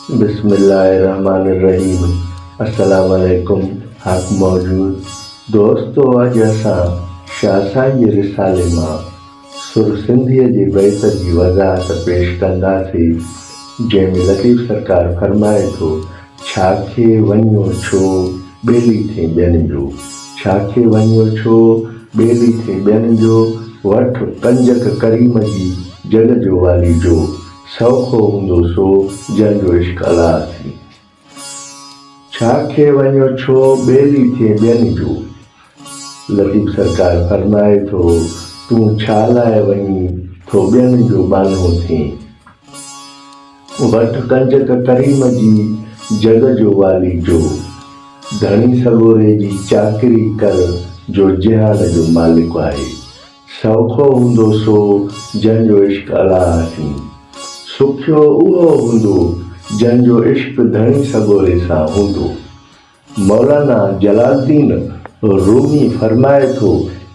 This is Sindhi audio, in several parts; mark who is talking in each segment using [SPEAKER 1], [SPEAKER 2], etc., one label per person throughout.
[SPEAKER 1] بسم الله الرحمٰن الرحيم السلام عليڪم حق موجود دوستو اڄ اسان شاھ سائين جي رسالي مان سر سنڌيء جي بيت جي وضاحت پيش ڪنداسي جنهن ۾ لطيف سرڪار فرمائي ٿو ڇا کي وڃو ڇو ٻيلي ٿئين ٻين جو ڇا کي وڃو ڇو ٻيلي ٿئين ٻين جو وٺ ڪنجڪ ڪريم جي جڳ جو والي جو سوکو هوندو سو جنهن جو عشق الله سين. ڇا کي وڃو ڇو ٻيلي ٿئي ٻين جو. لطيف سرڪار فرمائي ٿو تون ڇا لاء وڃين ٿو ٻين جو ٻانهو ٿئين. وٺ ڪنجڪ ڪريم جي جڳ جو والي جو. ڌڻي سڳوري جي چاڪري ڪر جو جهان جو مالڪ آهي. سوکو هوندو سو جنهن جو عشق الله سين. سکيو اهو هوندو جنهن جو عشق ڌڻي سڳوري سان هوندو. مولانا جلال الدين رومي فرمائي ٿو،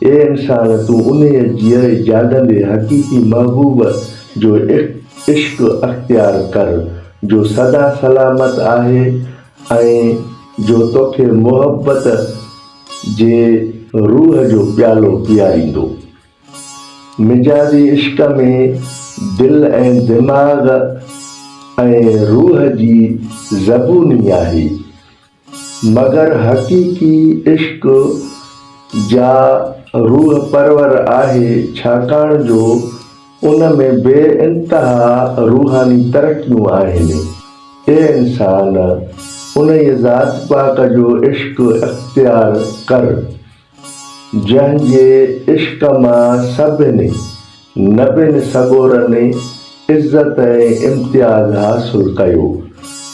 [SPEAKER 1] اي انسان تون انهيء جيئري جاڳندي حقيقي محبوب جو عشق اختيار ڪر جو سدا سلامت آهي ۽ جو توکي محبت جي روح جو پيالو پياريندو. مجازي عشق ۾ دل ۽ دماغ ۽ روح جي زبوني آهي، مگر حقيقي عشق جا روح پرور آهي، ڇاڪاڻ جو ان ۾ بي انتها روحاني ترقيون آهن. اي انسان! انهيء ذات پاڪ جو عشق اختيار ڪر، جنهن جي عشق مان سڀني نبين سڳورن عزت ۽ امتياز حاصل ڪيو.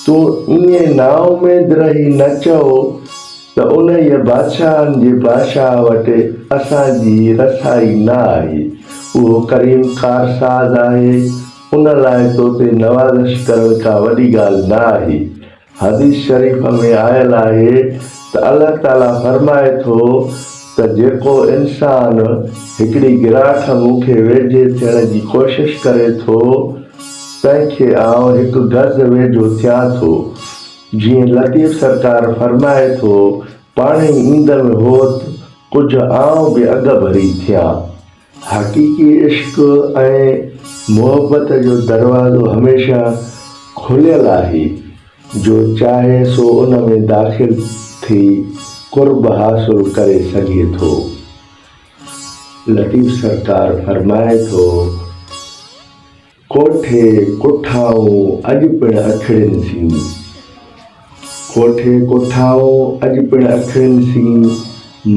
[SPEAKER 1] تون ائين نااميد رهي نه چئو ته انهيء بادشاهن جي بادشاهه وٽ اسان جي رسائي نه آهي. اهو ڪريم ڪارساز آهي، ان لاء تو تي نوازش ڪرڻ ڪا وڏي ڳالهه نه آهي. حديث شريف ۾ آيل آهي ته الله تعاليٰ فرمائي ٿو ته جيڪو انسان هڪڙي گراٺ مون کي ويجهي ٿيڻ جي ڪوشش ڪري ٿو، تنهن کي آئون هڪ گز ويجهو ٿيان ٿو. جيئن لطيف سرڪار فرمائي ٿو، پاڻهي ايندم هوت، ڪجهه آئون به اڳ ڀري ٿيان. حقيقي عشق ۽ محبت جو دروازو هميشه کليل آهي، جو چاهي سو ان ۾ داخل ٿي قرب حاصل ڪري سگهي ٿو. لطيف سرڪار فرمائي ٿو. ڪوٺي ڪٺائون اڄ پڻ اکڙين سين. ڪوٺي ڪٺائون اڄ پڻ اکڙين سين،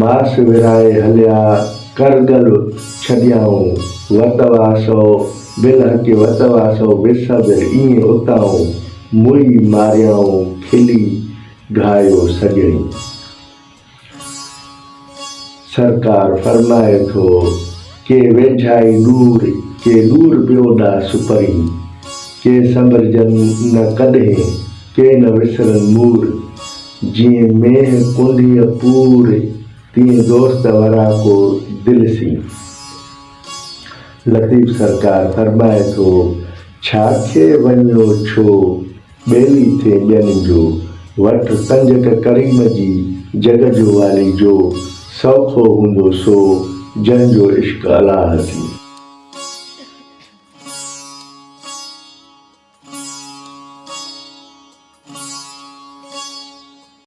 [SPEAKER 1] ماس ورهائي هليا ڪرڳل ڇڏيائون، وت واسو بالحق وت واسو بالصبر ايئن اتائون، موئي ماريائون کلي گهايو سڄڻي. سرڪار فرمائي ٿو، ڪي ويجهائي ڏور، ڪي ڏور پيو ڏا سپرين، ڪي سنڀرجن نه ڪڏهين، ڪي نه وسرن مور، جيئن مينهن ڪنڍيء پور، تيئن دوست وراڪو دل سين. لطيف سرڪار فرمائي ٿو، ڇا کي وڃيو ڇو ٻيلي ٿئي ٻين جو، وٺ ڪنجڪ ڪريم جي جڳ جو والي جو، سوکو هوندو سو جنهن جو عشق الله سين.